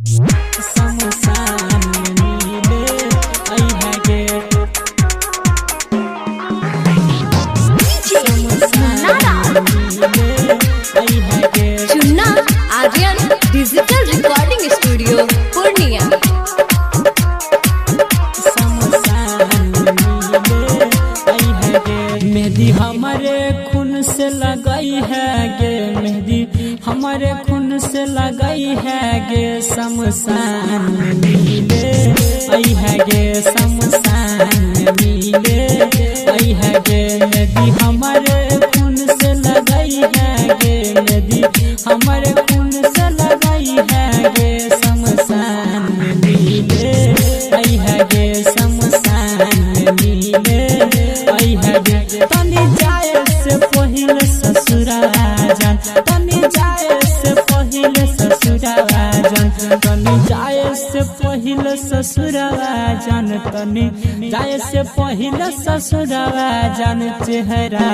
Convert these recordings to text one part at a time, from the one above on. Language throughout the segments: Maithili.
शमशान में मिले अइहे गे। Munna शमशान में मिले अइहे गे। Chunna Aryan digital recording studio Purnia. शमशान में मिले अइहे गे। मेहंदी हमारे खून से लगई है गे, मेहंदी हमारे खून से लगई है गे। शमशान में मिले अइहे गे, शमशान में मिले अइहे गे। मेहंदी हमारे खून से लगई है गे, मेहंदी हमारे खून से लगई है गे। शमशान में मिले अइहे गे, शमशान में मिले अइहे गे। तनी जाए से पहिले ससुरा जान, तनी जाए से पहिले ससुरा जान, तनी जाए से पहिले ससुरा जान, तनी जाए से पहिले ससुरा जान। चेहरा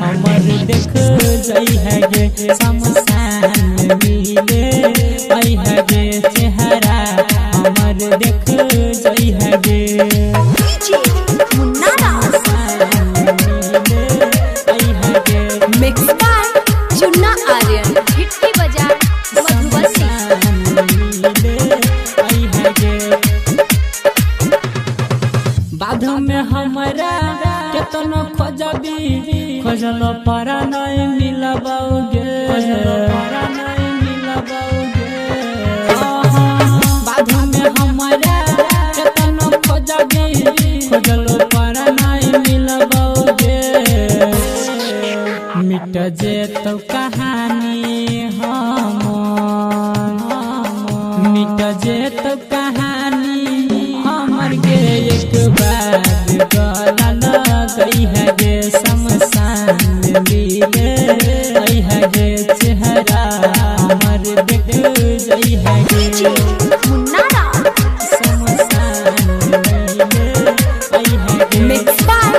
हमर देख जई है गे, शमशान में मिले अइहे गे। चेहरा हमर देख जई है गे। मुन्ना शमशान में मिले अइहे गे। मिक्स बाय चुन्ना आर्यन, हिटकी बाजार, मधुबनी। शमशान में मिले अइहे गे। बाध में हमरा केतनो खोजबी, खोजलो पर नहीं मिलबौगे, खोजलो पर नहीं मिलबौगे। बाध में हमरा केतनो खोजबी, खोजलो पर नहीं मिलबौगे। मिट जेतौ कहानी हमर, मिट जेतौ कहानी हमर गे। एक बार गला लगई है गे, शमशान में मिले अइहे गे। चेहरा हमर देख जई है गे। मुन्ना शमशान में मिले अइहे गे। मिक्स बाय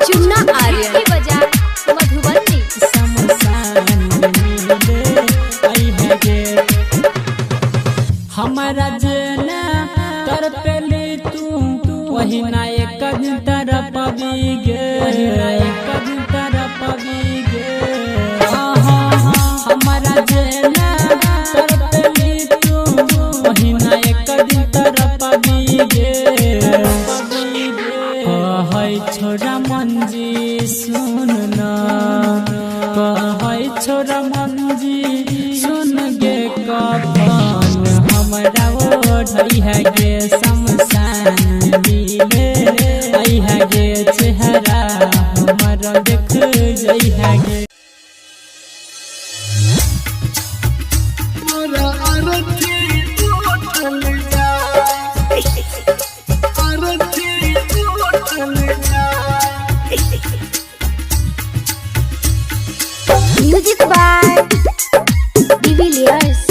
चुन्ना आर्यन, हिटकी बाजार, मधुबनी। शमशान में मिले अइहे गे। हमारा जेना तरपेली तू, वही ना एक दिन तरपबी गे, वही ना एक दिन तरपबी गे। हमारा जेना तरपेली तू, वही ना एक दिन तरपबी गे। कहै छोरा मंजी सुन न, कहै छोरा मंजी सुन गे। कफन हमरा ओढ़ै है गे, शमशान में मिले अइहे गे। चेहरा हमर देख जई है गे। मोरा आरती उठल जाए, आरती उठल जाए। Music by de Villiers.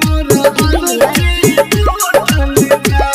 मोरा आरती उठल जाए।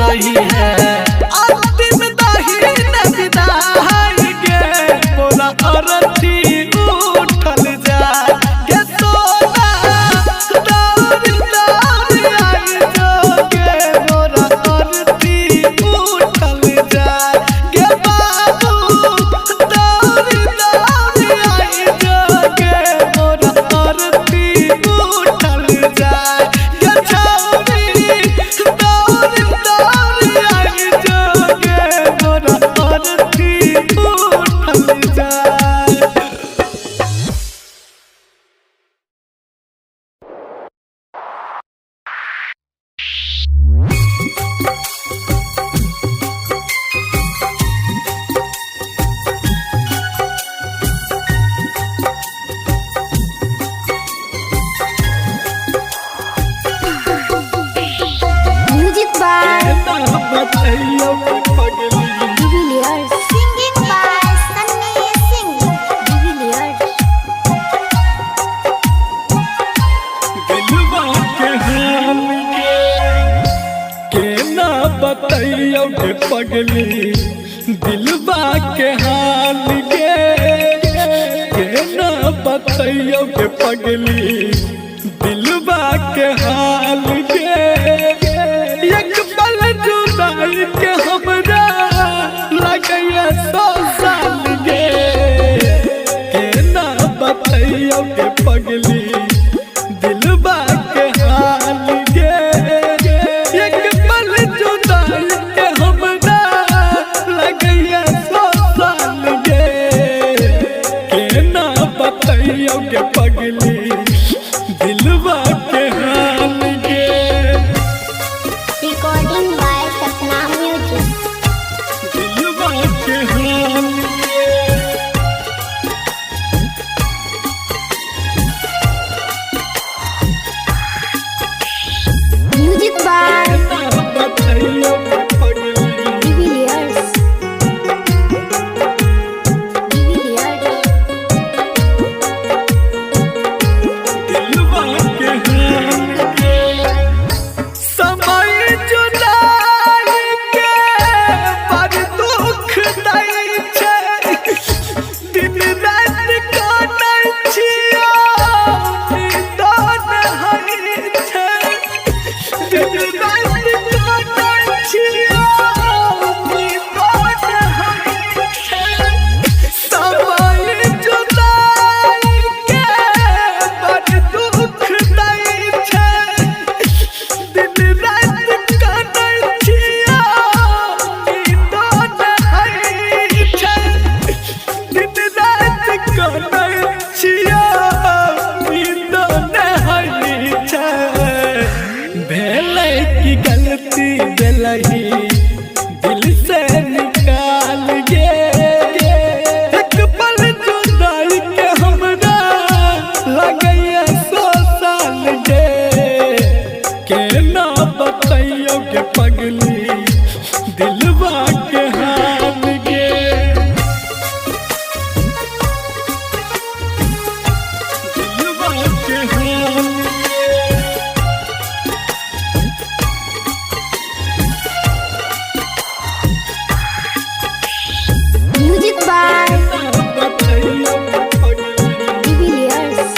रही है अंतिम दही न विदाई गे मोरा अरथी उठल जा गे सोना दौड़ दौड़ आई जो गे मोरा अरथी उठल जा गे बाबू दौड़ दौड़ आई जो गे मोरा अरथी उठल जा गे छौरी दौड़ दौड़ आई जो गे मोरा अरथी उठल जा। Music by de Villiers. Singing by Sunny Singh. De Villiers. केना बतैयो के पगली दिलबा के हाल गे, केना बतैयो के पगली दिलबा के हाल गे। एक पल जुदाई के हमरा लगैया 100 साल गे, केना बतैयो के पगली दिलबा के हाल गे। एक पल जुदाई के हमरा लगैया 100 साल गे, केना बतैयो के पगली दिलबा के हाल गे। Recording by Sapna Music. दिलबा के हाल गे। म्यूजिक बाय केना बतैयो के पगली डिविलियर्स। डिविलियर्स। दिलवा के हाल गे। समय जुदाई के बड़ दुख दै छै, दिन रात काटै छियौ निदान होइ छै। दिन रात काटै छियौ निदान होइ छै। समय जुदाई के बड़ दुख दै छै, दिन रात काटै छियौ निदान होइ छै। दिन रात काटै छियौ निदान होइ छै। भेलै की गलती भेलही दिल से निकाल गे, एक पल जुदाई के हमरा लगैया 100 साल गे। केना बतैयो के पगली दिलबा के हाल गे। दिलबा के हाल गे। म्यूजिक बाय बतैयो के पगली डिविलियर्स।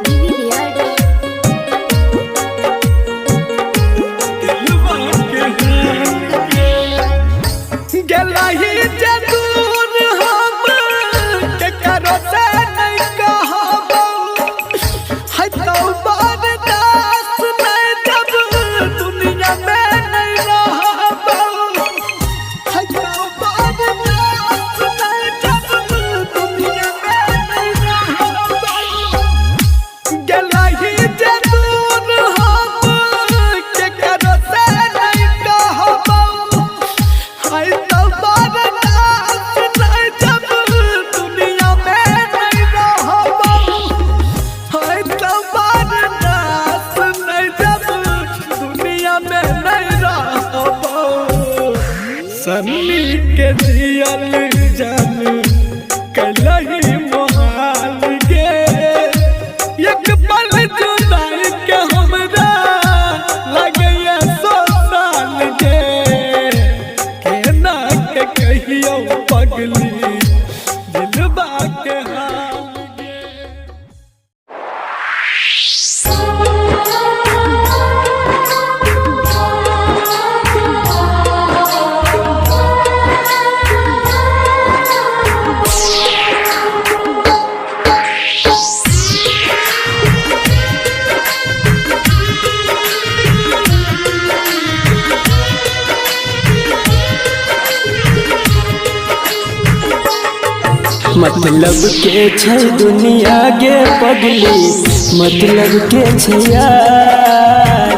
डिविलियर्स। दिलबा के हाल गे। गेलही जे दूर हम केकरो से नहीं कहबौ, है तो बर्दाश्त नहीं जब दुनिया में नहीं रहबौ। है तो बर्दाश्त नहीं जब दुनिया में नहीं रहबौ। गेलही जे दूर हम केकरो से नहीं कहबौ, है तो बर्दाश्त नहीं जब दुनिया में नहीं रहबौ। है तो बर्दाश्त नहीं जब दुनिया में नहीं रहबौ। सन्नी के जियल जान कलही मोहाल गे, एक पल जुदाई के हमरा लगैया मतलब के छै दुनिया गे पगली, मतलब के छै यार।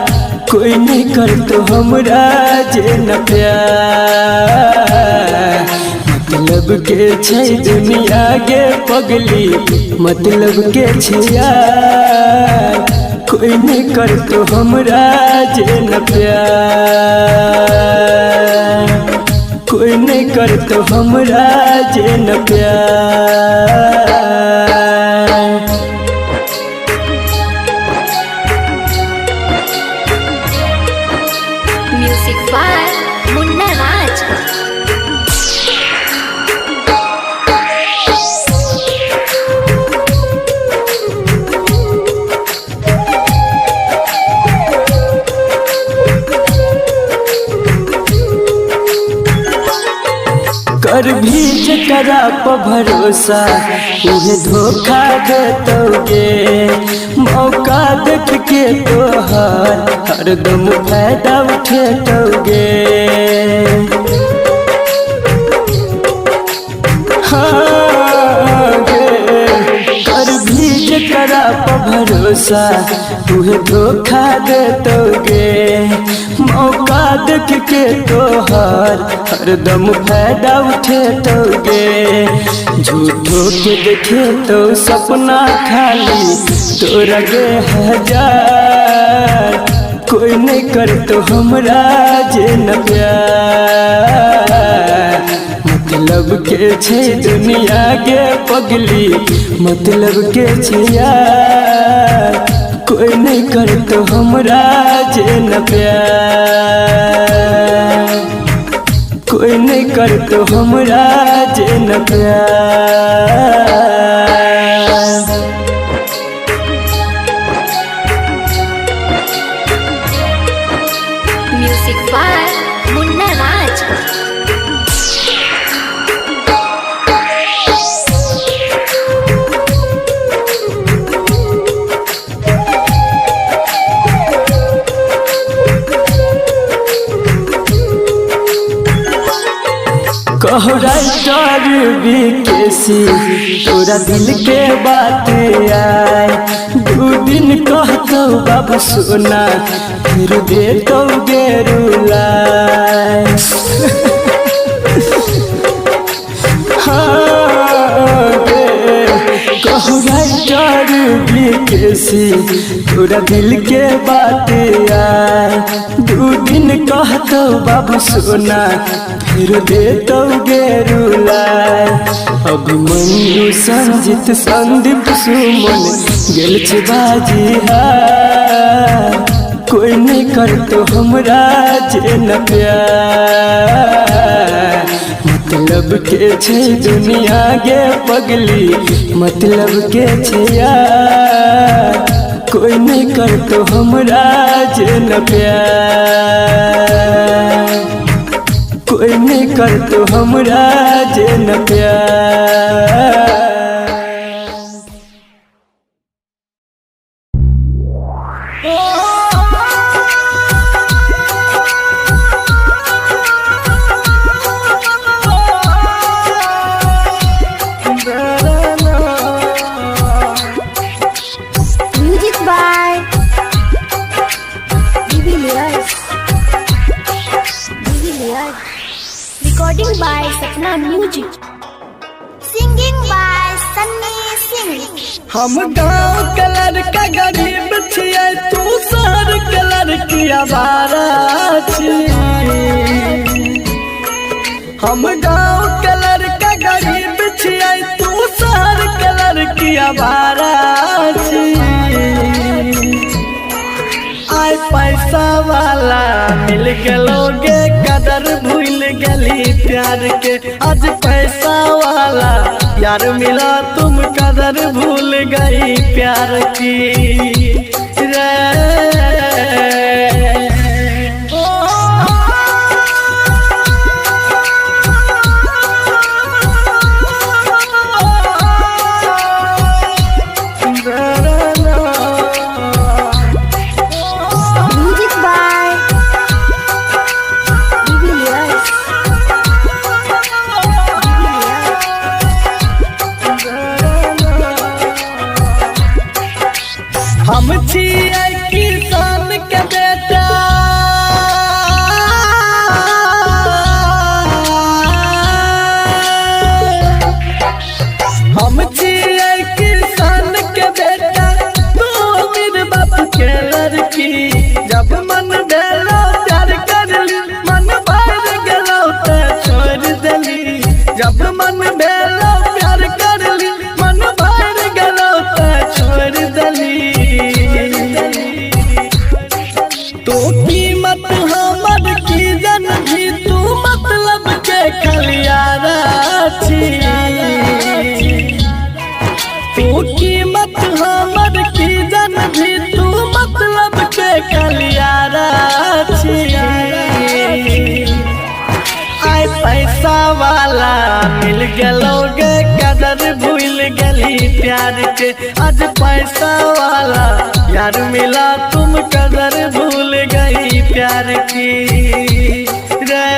कोई नहीं करतो हमरा जे न प्यार। मतलब के छै दुनिया गे पगली, मतलब के छै यार। कोई नहीं करतो हमरा जे न प्यार। कोई नहीं करतो हमरा जे न प्यार। Music by Munna Raj. कर भी जकरा पर भरोसा उहे धोखा देतोगे। मौका देख के तोहर हरदम फायदा उठेतोगे। हाँ गे, कर भी जकरा पर भरोसा उहे धोखा देतोगे। मौका देख के तोहर हरदम फायदा उठेतोगे। झूठो के देखे तो सपना खाली तोरा गे हजार। कोई नहीं करतो हमरा जे न प्यार। मतलब के छै दुनिया गे पगली, मतलब के छै यार। कोई नहीं करतो हमरा जे न प्यार। कोई नहीं करतो हमरा जे न प्यार। Music by Munna Raj. कहो राइटर विकेसी तोरा दिल के बात आए। दू दिन कहतो बाबू सोना फिर दे तो गेरुलाए। हाँ गे, कहो राइटर विकेसी तोरा दिल के बात आए। दू दिन कहतो बाबू सोना फिर दे तो गेरुलाए। अभिमन्यु संजित संदीप सुमन गेल छै बाजी हार। कोई नहीं करतो हमरा जे न प्यार। मतलब के छै दुनिया गे पगली, मतलब के छै यार। कोई नहीं करतो हमरा जे न प्यार। कोई नहीं करतो हमरा जे न प्यार। Music by de Villiers. De Villiers. Recording by Sapna music. Singing by Sunny Singh. हम गांव के लड़का गरीब छियै, तू शहर के लड़की आवारा छी। हम गांव के लड़का गरीब छियै, तू शहर के लड़की आवारा छी। आइ पैसा वाला मिल गेलोगे, कदर भूल गली प्यार के। आज पैसा वाला यार मिला, तुम कदर भूल गई प्यार की रे। Music by de Villiers. De Villiers. कलियारा छी। आइ पैसा वाला मिल गेलो गे, कदर भूल गली प्यार के। आज पैसा वाला यार मिला, तुम कदर भूल गई प्यार की रे।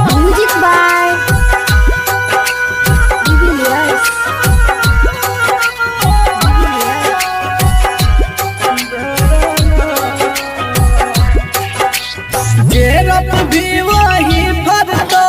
Music by de Villiers. गेरत भी वही फरतो,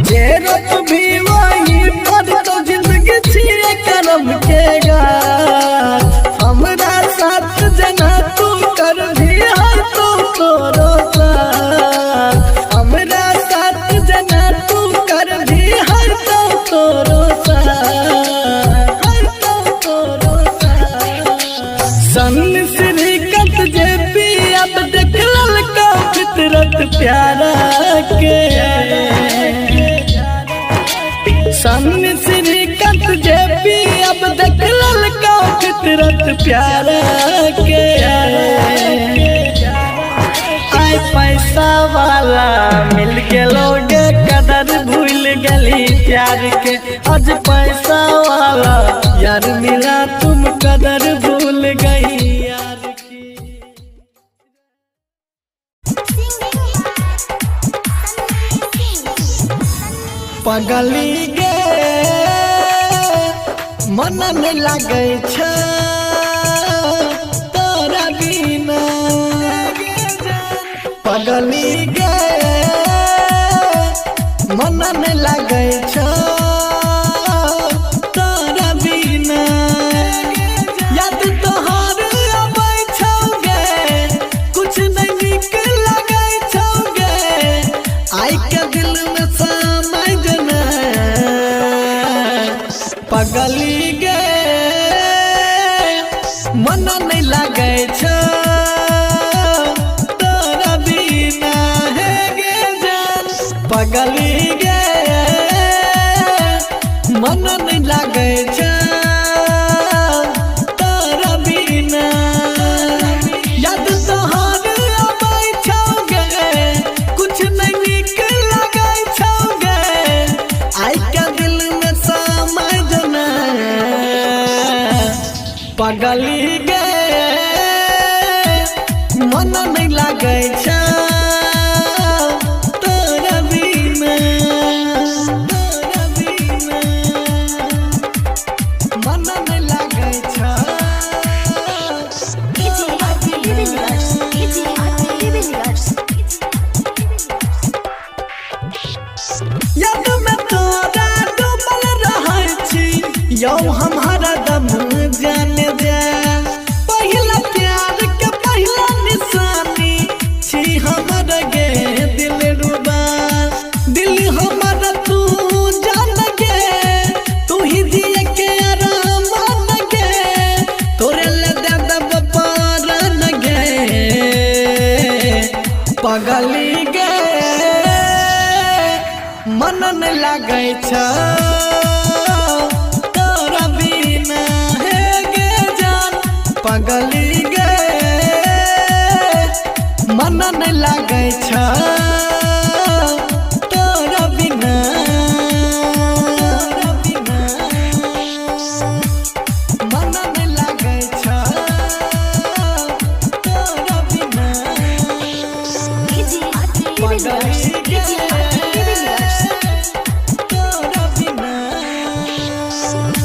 गेरत भी वही फरतो, जिंदगी छिए करम के गाछ। हमरा साथ जना तू कर भी हर तू तोरो साथ। हमरा साथ जना तू कर भी हर तू तोरो साथ, हर तू तोरो साथ। सन श्रीकंत जे पी अब देख ललका फितरत प्यारा के। सन श्रीकंत जे पी अब देख ललका फितरत प्यारा के। आइ पैसा वाला मिल गेलो गे, कदर भूल गली प्यार के। आज पैसा वाला यार मिला, तुम कदर भूल गई यार की। पगली गे मन नहीं लगै छै तोरा बिना। पगली गे मन नहीं लगै छै तोरा बिना। याद तोहर अबै छौ गे, कुछ नहीं नीक लगै छौ गे। आइ के दिल में समाय जना। पगली गे मन नहीं लगै छै तोरा बिना हे गे जान। पगली गे मन नहीं लगै छै तोरा बिना। याद तोहर अबै छौ गे, कुछ नहीं नीक लगै छौ गे। आइ के दिल में समाय जना। पगली गे मन नहीं लगै छै तोरा बिना, तोरा बिना मन नहीं लगै छै। De Villiers. De Villiers. याद में तोरा डूबल रहै छी यौ, हम हरदम जान जा। पहिला प्यार के पहिला निशानी छी हमर गे दिल रुबा। दिल हमर तू जान गे, तू ही जिए के आराम गे। तोरे ले दे देब पारन गे। पगली गे मन नहीं लगै छै तोरा बिना हे गे जान। पगली गे मन नहीं लगै छै तोरा बिना, तोरा बिना मन नहीं लगै छै तोरा बिना। De Villiers. De Villiers. तोरा बिना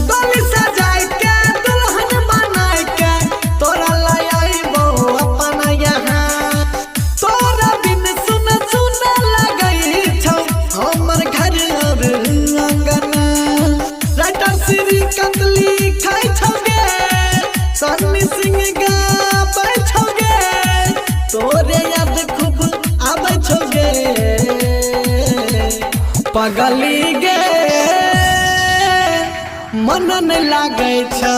डोली सजाय के दुल्हन बनाय के तोरा लय अइबो अपन यहाँ। तोरा बिन सुन सुन लगै छौ हमर घर और अंगना। राइटर श्रीकांत लिखै छौ गे, सन्नी सिंह गाबै छौ गे। तोरे याद खूब आबै छौ गे। पगली गे। मन नहीं लागै छौ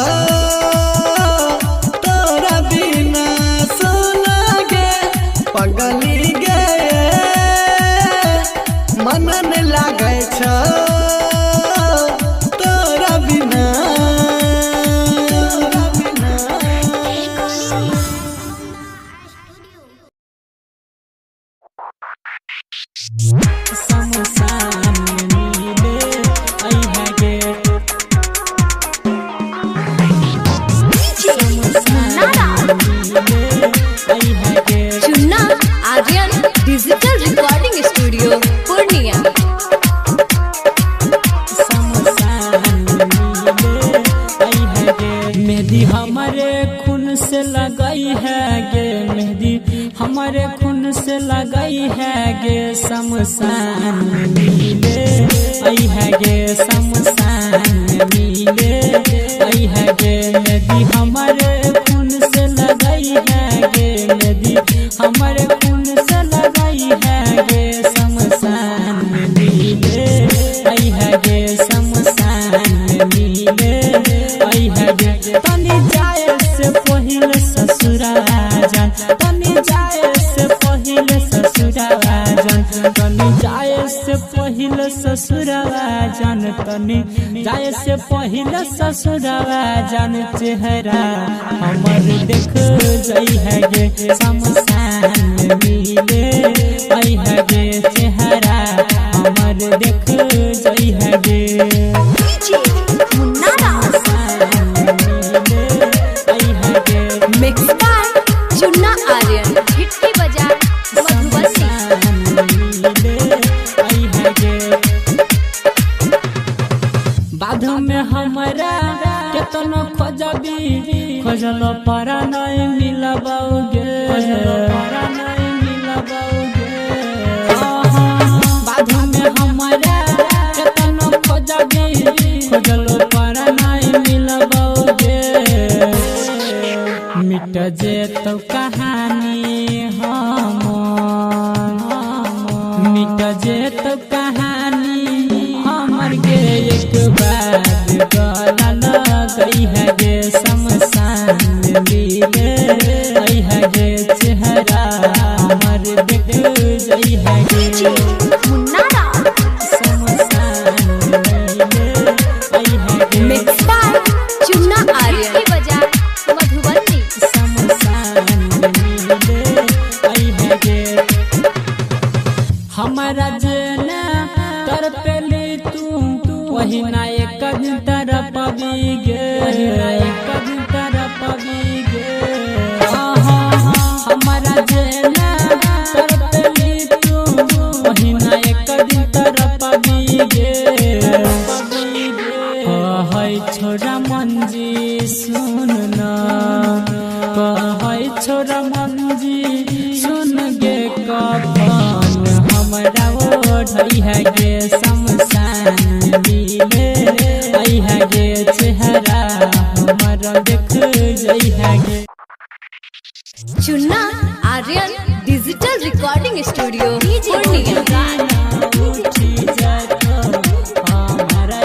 तोरा बिना सोना गे पगली गे मन नहीं लागै छौ तोरा बिना तोरा बिना। शमशान मिले अइहे गे मुन्ना मिले अइहे गे। Chunna Aryan digital recording studio Purnia. शमशान मिले अइहे गे। मेहंदी हमारे खून से लगई है गे मेहंदी हमारे खून से लगई है गे शमशान मिले अइहे गे शमशान मिले अइहे गे मेहंदी हमारे खून से लगई है गे मेहंदी हमारे खून से लगई है गे शमशान मिले अइहे गे शमशान मिले अइहे गे। तनी जाए से पहिले ससुरा जान तनी जाए से पहिले ससुरा जान तनी जाए से पहिले ससुरा जान तनी जाए से पहिले ससुरा जान चेहरा हमर देख जई है गे शमशान मिले अइहे गे चेहरा हमर देख जई है गे मुन्ना मिले अइहे गे। मिक्स बाय चुन्ना आर्यन हिटकी बाजार मधुबनी। बाध में हमरा केतनो खोजबी खोजल पर नहीं मिलबौगे पर नहीं मिलबौगे। बाध में हमरा केतनो खोजबी खोजल पर नहीं मिलबौगे। मिट जेतौ कहानी हम मिट जेतौ कहानी हमर गे एक बार गला लगई है गे शमशान मिले अइहे गे चेहरा हमर देख जई है गे मुन्ना शमशान मिले अइहे गे। मिक्स बाय चुन्ना आर्यन हिटकी बाजार मधुबनी। शमशान मिले अइहे गे। हमारा जेना तरपेली तू वही ना एक दिन तरपबी गे वही ना एक दिन तरपबी गे। हमारा जेना तरपेली तू वही ना एक दिन तरपबी गे। कहै छोरा मंजी सुन न कहै छोरा मंजी सुन गे कफन हमरा ओढ़ै है गे शमशान मिले अइहे गे चेहरा हमर देख जई है गे। Chunna Aryan digital recording studio Purnia. उठी जातो हमारा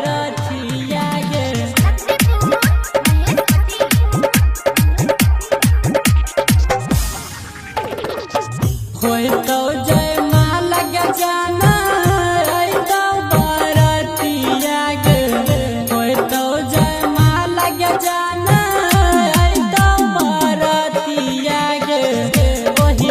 रथिया गे होय तो जय माँ लग जाना आई तो बारातिया गे होय तो जय माँ लग जाना आई तो बारातिया गे ओही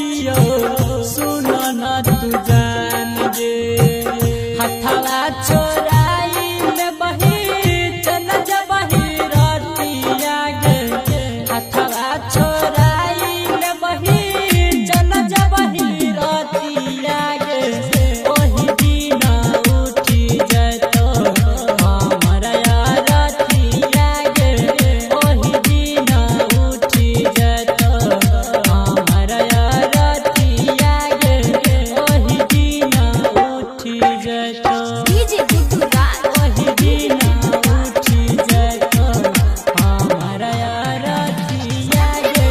छियो सुन न तू जान गे हथवा छोराई ले बही चल जबही रतिया गे हथवा छोराई ले बही चल जबही रतिया गे ओही दिन उठी जतो हमरा रतिया गे ओही दिन उठी जतो हमरा रतिया गे ओही दिन उठी जतो डीजे गुड्डू राज। ओही दिन उठी जतो हमरा रतिया गे।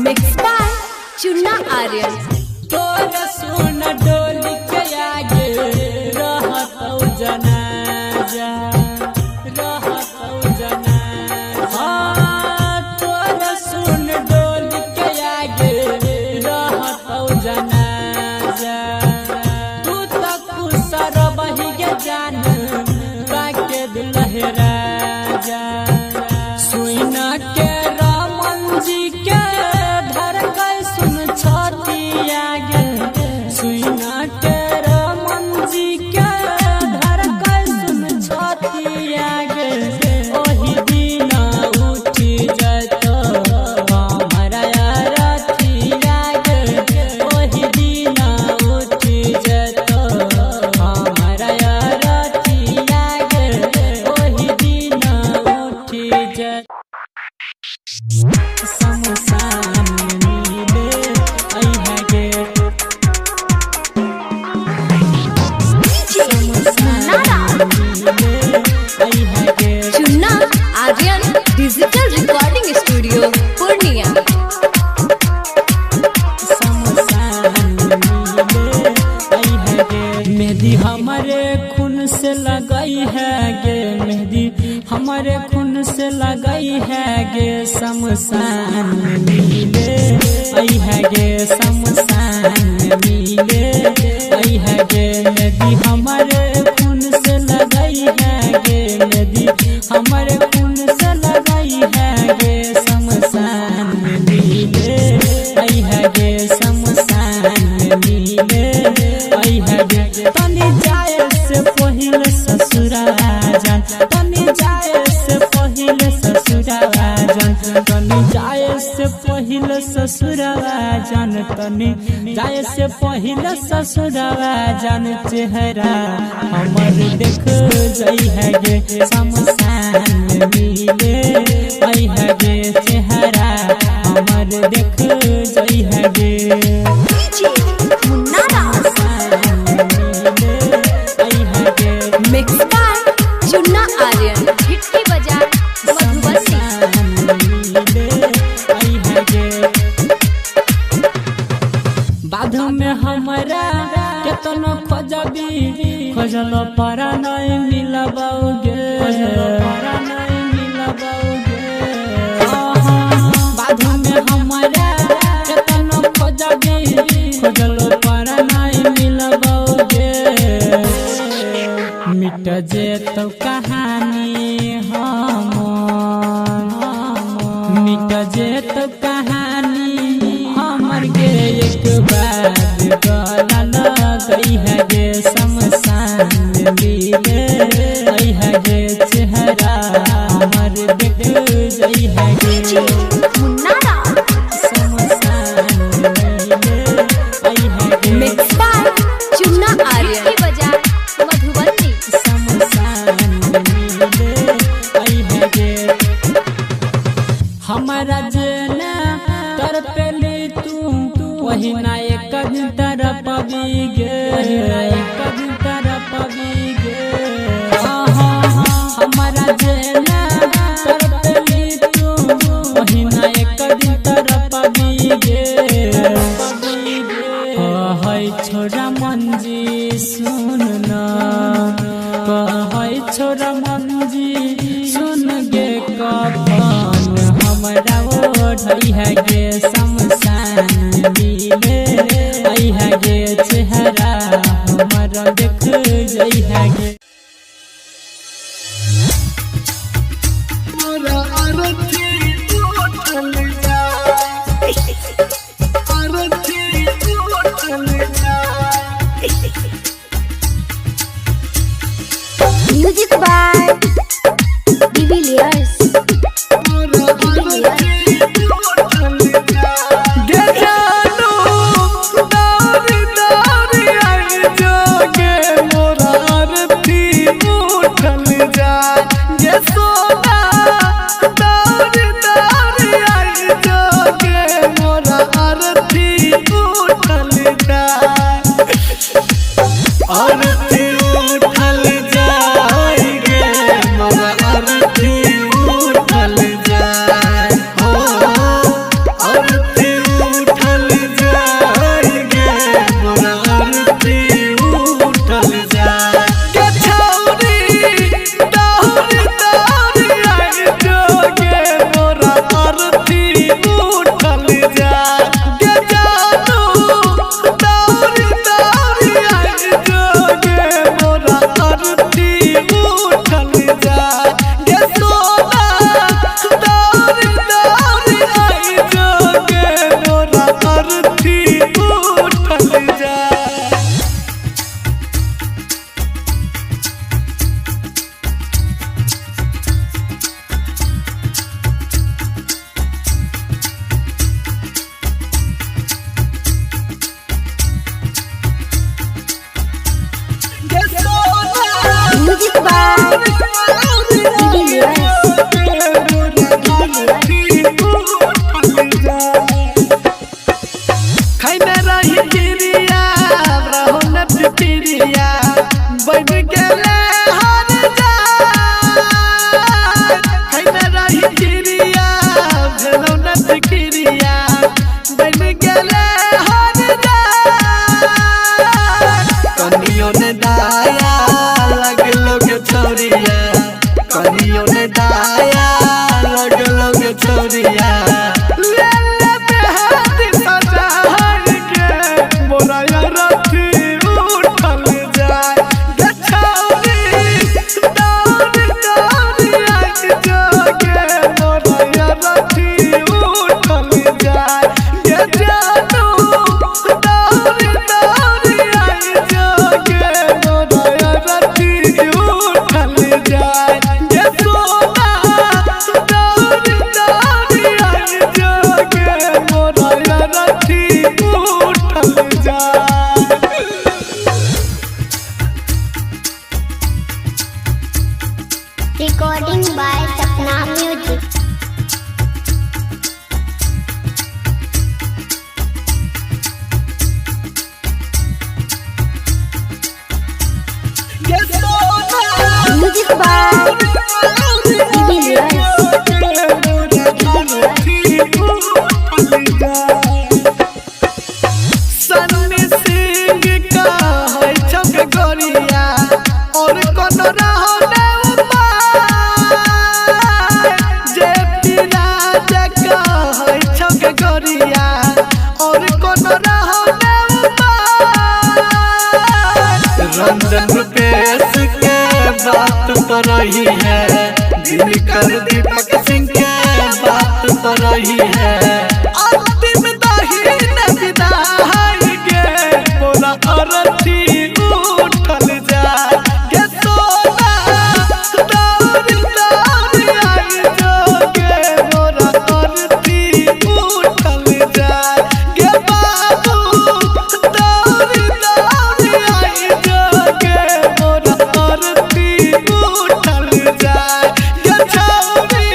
Mix by Chunna Aryan. तोर सुन डोली के आगे रहतौ जनाजा रहतौ जनाजा हाँ, तोर सुन डोली के आगे रहतौ जनाजा तू त खुश रबही गे जान बाके दिल हे राजा सुन के रमन जी के धड़कन सुन छतिया गे सुन के रमन जी के धड़कन सुन छतिया गे ओही दिन उठी जतो हमरा रतिया गे ओही दिन उठी जतो हमरा रतिया गे ओही दिन उठी जतो शमशान मिले अइहे गे डीजे मुन्ना राज। मिले अइहे गे। Chunna Aryan digital recording studio Purnia. शमशान मिले अइहे गे। मेहंदी हमारे खून से लगई है गे मेहंदी हमारे खून से लगई है गे शमशान मिले अइहे गे शमशान मिले अइहे गे मेहंदी हमारे खून से लगई है गे मेहंदी हमारे खून से लगई है गे शमशान मिले अइहे गे शमशान मिले अइहे गे तनी जाए से पहिले ससुरा जान तनी जाए से पहिले ससुरा जान तनी जाए से पहिले ससुरा जान तनी जाए से पहिले ससुरा जान चेहरा हमर देख जई है गे शमशान मिले अइहे गे चेहरा हमर देख जई है गे डीजे मुन्ना राज। मिले अइहे गे मिक्स बाय चुन्ना आर्यन हिटकी बाजार मधुबनी। बाध में हमरा केतनो खोजबी खोजल पर नहीं मिलबौगे खोजल पर नहीं मिलबौगे बाध में हमरा केतनो खोजबी खोजल पर नहीं मिलबौगे मिट जेतौ कहानी हमर मिट जेतौ कहानी हमर गे एक बार गला लगई है गे शमशान मिले आई है गे चेहरा हमर देख जई है गे डीजे मुन्ना राज। शमशान मिले आई है गे मिक्स बाय चुन्ना आर्यन हिटकी बाजार मधुबनी। शमशान मिले अइहे गे हमारा जेना तरपेली तू वही ना एक दिन तरपबी गे वही ना एक दिन तरपबी गे हमारा जेना तरपेली तू वही ना एक दिन तरपबी गे कहै छोरा मंजी सुन न कहै छोरा मंजी सुन गे कफन हमरा ओढ़ै है गे शमशान मिले ऐ है गे चेहरा हमर देख जई है गे। मोरा आरती उठल फिक्रिया बन गेले हर कनियो ने दाया लगलो के छोरिया, कनियो ने दाया लगलो के छोरिया। ले ले बेहद सजाई के मोरा रथी उठल जाए गे छौरी, दौड़ दौड़ आई जोगे मोरा रथी उठल जाए गे जानू, दौड़ दौड़ आई जोगे मोरा रथी उठल जाए गे सोना, दौड़ दौड़ आई जोगे मोरा रथी उठल जाए। Recording by Sapna music. गे सोना म्यूजिक बाय सन्नी सिंह का है छक गोरिया और कोनो रहने उपाय, जे पी राजा का है छक गोरिया और कोनो रहने उपाय। रंजन रुपेश के बात पर रही है, दिनकर दीपक सिंह के बात पर रही है। अंतिम दहीन विदाई गे मोरा अरथी उठल जाए गे सोना, दौड़ दौड़ आई जोगे मोरा अरथी उठल जाए गे बाबू, दौड़ दौड़ आई जोगे मोरा अरथी उठल जाए गे छौरी,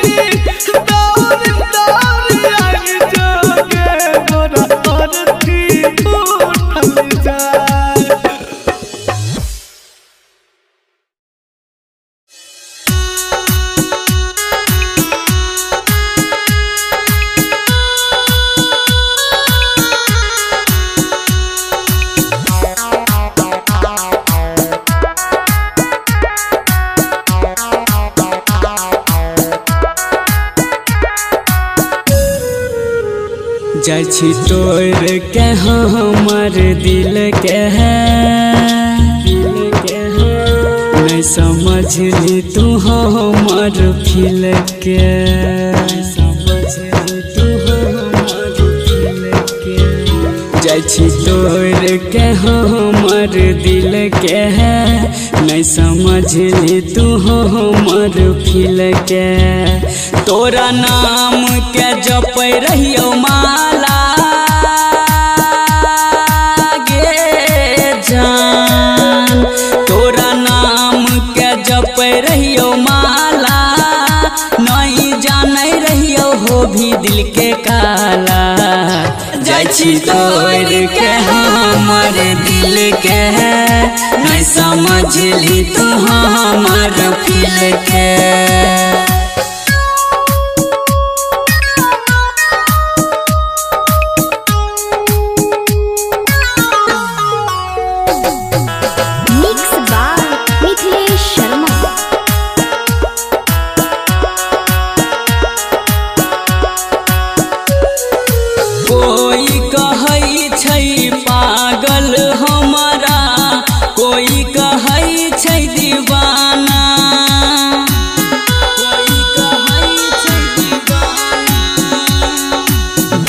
दौड़ दौड़ आई जोगे मोरा अरथी उठल जाए। जाइ छी तोड़ के हमर दिल के नहीं समझली तू हमर फील के, नहीं समझली तू हमर फील के। जाइ छी तोड़ के हमर दिल के नहीं समझली तू हमर फील के। तोरा नाम के जपै रहियो माला गे जान, तोरा नाम के जपै रहियो माला, नहीं जानै रहियो हो भी दिल के काला। जाइ छी तोड़ के हमर दिल के नहीं समझली तू हमर फील के। Mix by Mithilesh Sharma. कोई कहै छै पागल हमारा, कोई कहै छै दीवाना, कोई कहै छै दीवाना।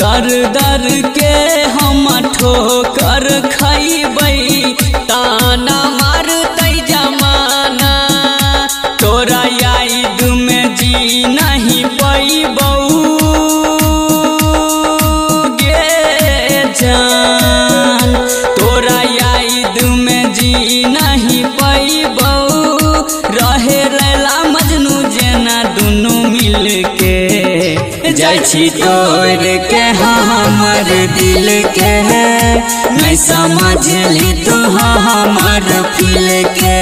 दर दर के हम ठोकर खैबै, ताना मारतै जमाना। तोरा याद में जी नहीं पैबौ गे जान, तोरा याद में जी नहीं पैबौ। रहे रैला मजनू जेना दुनू मिल के, जाइ छी तोड़ के हमर दिल के नहीं समझली तू हमर फील के।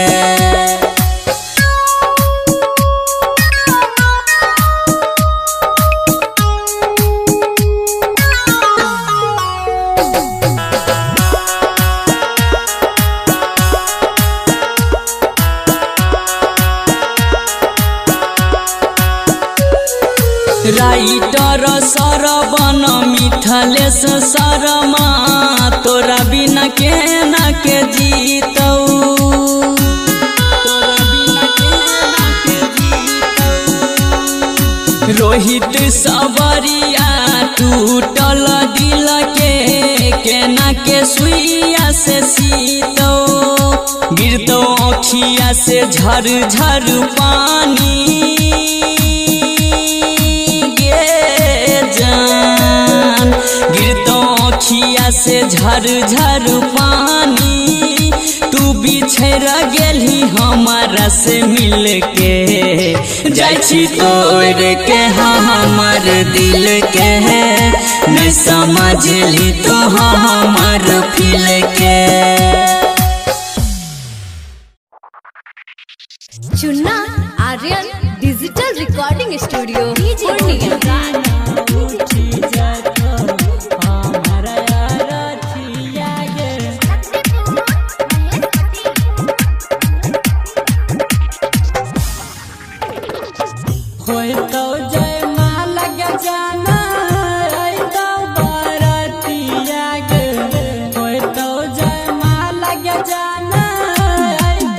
सरबन मिथलेश शर्मा तोरा बिना केना के जीतौ, तोरा बिना केना के जीतौ। रोहित सबरिया टूटल दिल के केना के सुइया से सीतौ, गिरतौ अखिया से झर झर पानी गे जान, गिरतौ अखिया से झर झर पानी, तू बिछड़ गेलही हमारा से मिल के, जाइ छी तोड़ के हमर दिल के, नहीं समझली तो हमर फील के। Chunna Aryan digital recording studio Purnia. होय तो जय माँ लग जाना तो बारातिया गे, होय तो जय माँ लग जाना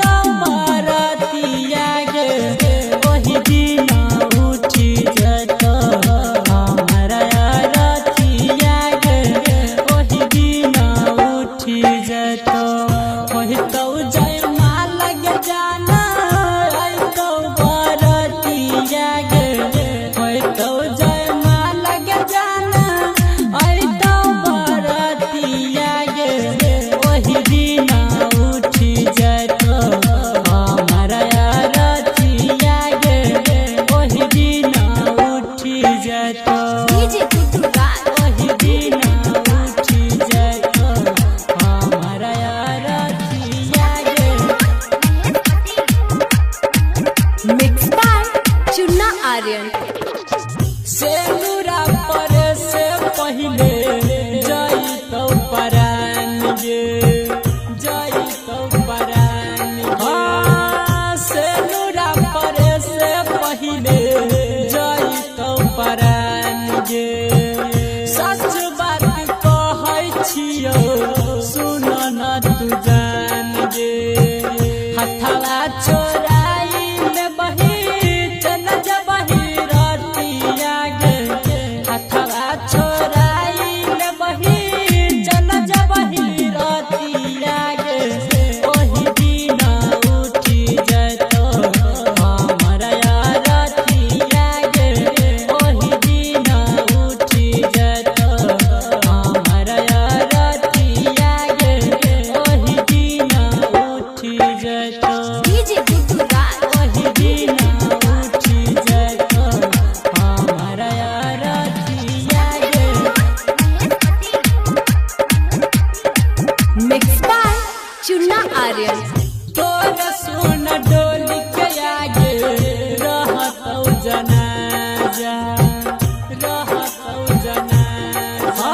तो बारातिया गे, ओही दिन उठी जतो हमारा रथिया गे, ओही दिन उठी जतो, होय तो जय माँ लग जाना तो बारातिया गे, होय तो जय माँ लग जाना तो बारातिया गे, ओही दिन उठी जतो हमारा रथिया गे, ओही दिन उठी जतो, डीजे गुड्डू राज। ओही दिन उठी जतो हमारा रथिया गे। Mix by Chunna Aryan. सेनुरा पर से पहिले जाई तो परान गे, जाई तो परान गे, सेनुरा पर से पहिले जाई तो परान गे, सच बात कहै छियौ सुन न तू जान गे, हथवा चोराई में बही चल जबही रतिया गे, हथवा चोराई में बही चल जबही रतिया गे, ओही दिन उठी जतो हमारा रतिया गे, ओही दिन उठी जतो हमारा रतिया गे, ओही दिन उठी जतो, डीजे गुड्डू राज। ओही दिन उठी जतो हमारा रतिया गे। Mix by Chunna Aryan. तोरा सोन डोली के आगे रहतौ जनाजा, रहतौ जनाजा,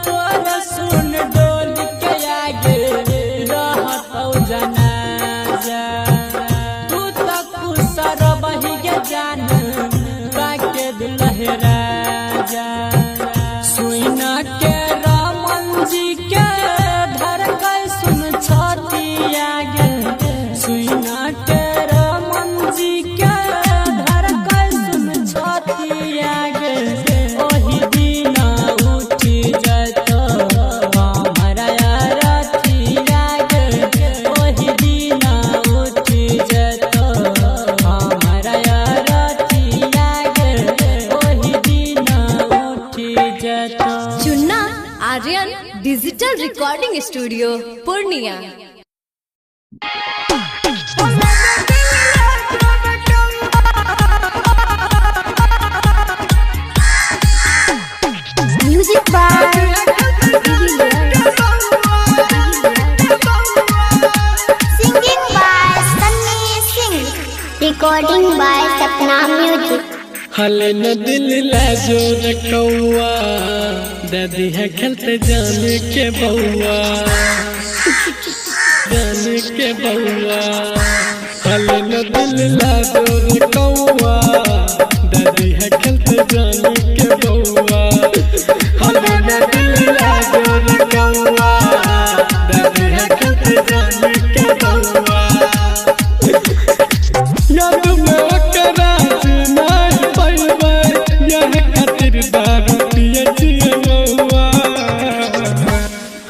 तोरा सोन डोली के आगे रहतौ जनाजा, तू त कुसर बही गे जान बाके दिल हे राजा, सुना के रमन जी के धड़कै सुन छतिया गे, सुना के रमन जी के धड़कै सुन छतिया गे, ओही दिन उठी जतो हमारा रथिया गे, ओही दिन उठी जतो हमारा रथिया गे, ओही दिन उठी जतो। Chunna Aryan digital recording studio Purnia. Music by singing by Sunny Singh, recording by Sapna music. हले न दिल ला जोर कौआ, दादी है खेलते जान के बउआ, जान के बउआ। हले न दिल ला जोर कौआ, दादी है खेलते जान के बउआ। खातिर दारू पिए छिए मौआ।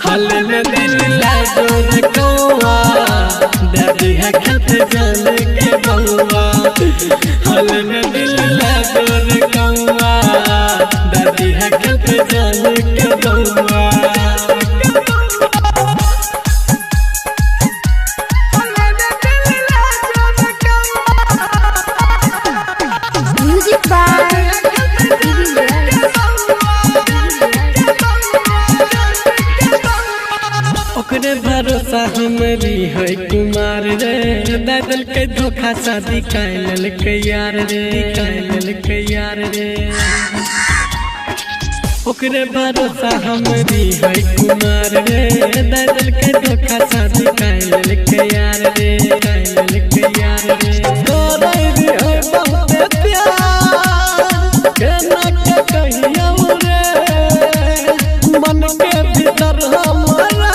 हल में दिल लागो रे कौआ, दादी है खेलते जान के बउआ। हल में दिल लागो रे कौआ, दादी है खेलते जान के बउआ। Music by ओकरे भरोसा हमरी है कुमार रे, दादल के धोखा शादी कैल के यार रे, कैल के यार रे। ओकरे भरोसा हमरी है कुमार रे, दादल के धोखा शादी कैल के यार रे, कैल के यार रे। तोरे रे है बहुते प्यार, केना के कहियौ रे, मन के भीतर हमारा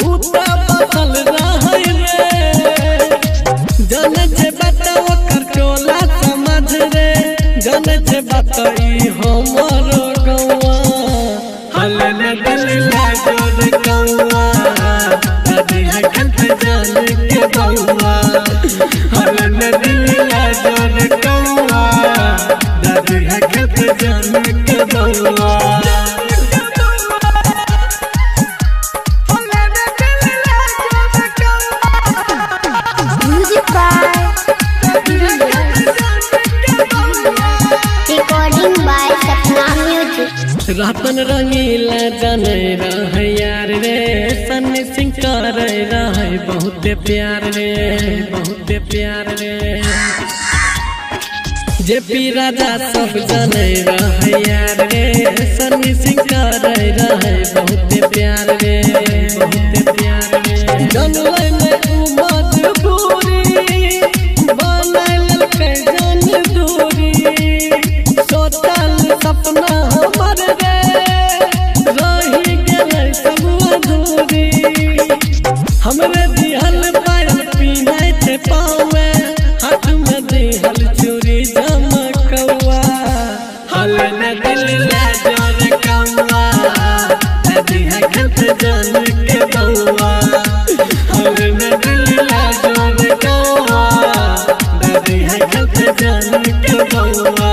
उता बसल रहै रे। जन जे बात ओकर टोला समझ रे, जन जे बात ई हमर गौआ। हल ने दिल लागो रे कौआ, दादी है खेलते जान के बउआ। हल ने दिल लागो रे कौआ, दादी है खेलते जान के बउआ। Music by recording by Sapna music. Ratan Rangila जाने रहे यार रे, सन्नी सिंह करे रहे बहुते प्यार रे, बहुते प्यार रे। जे पी राजा सब जाने रहे यार रे, सन्नी सिंह करे रहे बहुते प्यार रे, बहुते प्यार रे। जानलै में उ मजबूरी, बनाय लेलकै जान दूरी। सोचल सपना हमर रे, रही गेलै सब अधूरी। हमरे दिहल पायल पिन्है छै पाँवमे, हाथ में दिहल चूड़ी झमकौआ। हल ने दिल लागो रे कौआ, दादी है खेलते जान के बउआ। हल ने दिल लागो रे कौआ, दादी है खेलते जान के बउआ।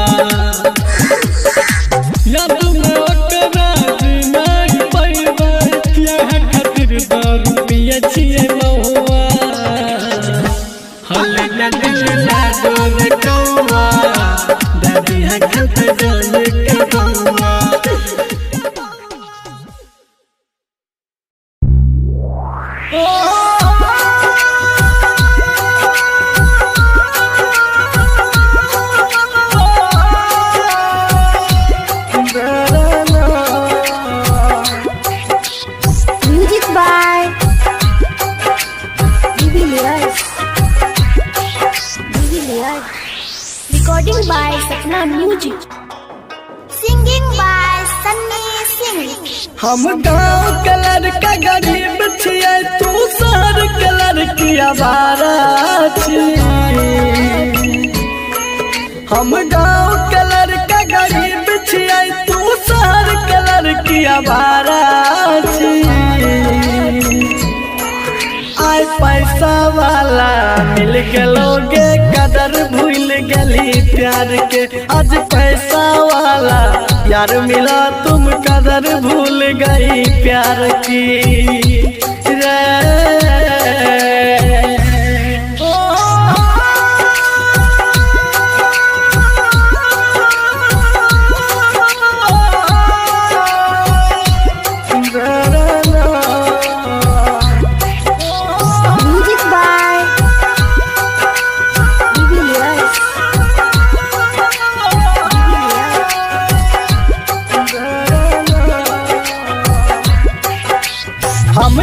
याद में ओकरा नहीं पैबै, यह खातिर दारू पिए छिए महुआ। हल ने दिल लागो रे कौआ, दादी है खेलते जान के बउआ। Music by recording by Sapna music. Singing by Sunny Singh. हम गांव के लड़का गरीब छियै, तू शहर के लड़की आवारा छियै। हम गांव के लड़का गरीब छियै, तू शहर के लड़की आवारा छियै। आइ पैसा वाला मिल गेलोगे, कदर भूल गली प्यार के। आज पैसा वाला यार मिला, तुम कदर भूल गई प्यार की रे। Music by हम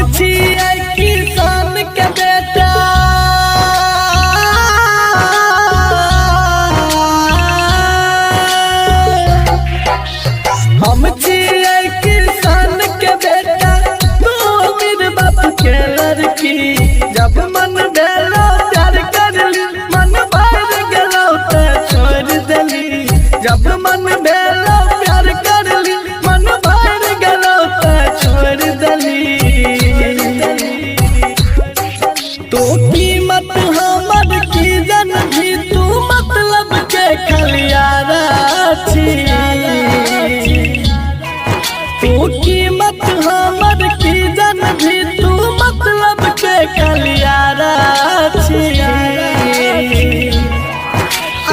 भेलो प्यार करली मन भर गेलो त छोड़ दली। तू कीमत हमर की जन भी तू मतलब के खलियारा छी। तू कीमत हमर की जन भी तू मतलब के खलियारा छी।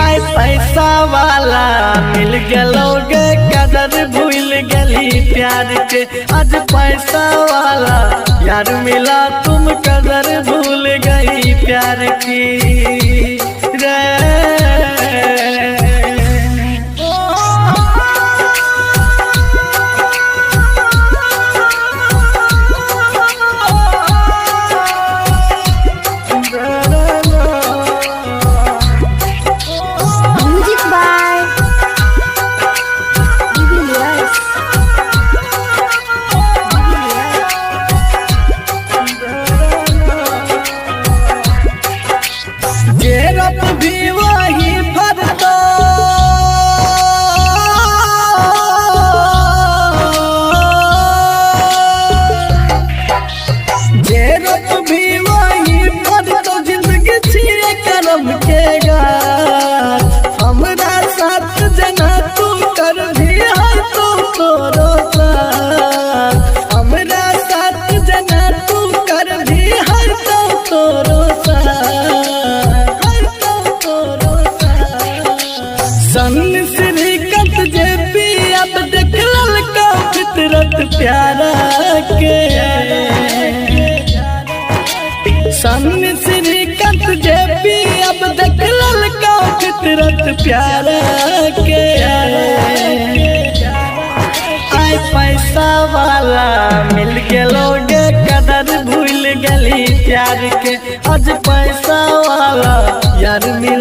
आइ पैसा वाला मिल गेलो गे कदर भूल गली प्यार के। आज पैसा वाला यार मिला तुम कदर भूल गई प्यार की रे। Music by de Villiers. जे रब भी वही फरतो जे रब भी वही फरतो जिंदगी छिए करम के गाछ। हमरा साथ जना तू कर भी है तू तोरो साथ। हमरा साथ जना तू कर भी है तू तोरो साथ। सन श्रीकंत जे पी अब देखल का फितरत प्यारा के। सन श्रीकंत जे पी अब देखल का फितरत प्यारा के। आइ पैसा वाला मिल गेलो गे कदर भूल गली प्यार के। आज पैसा वाला यार मिल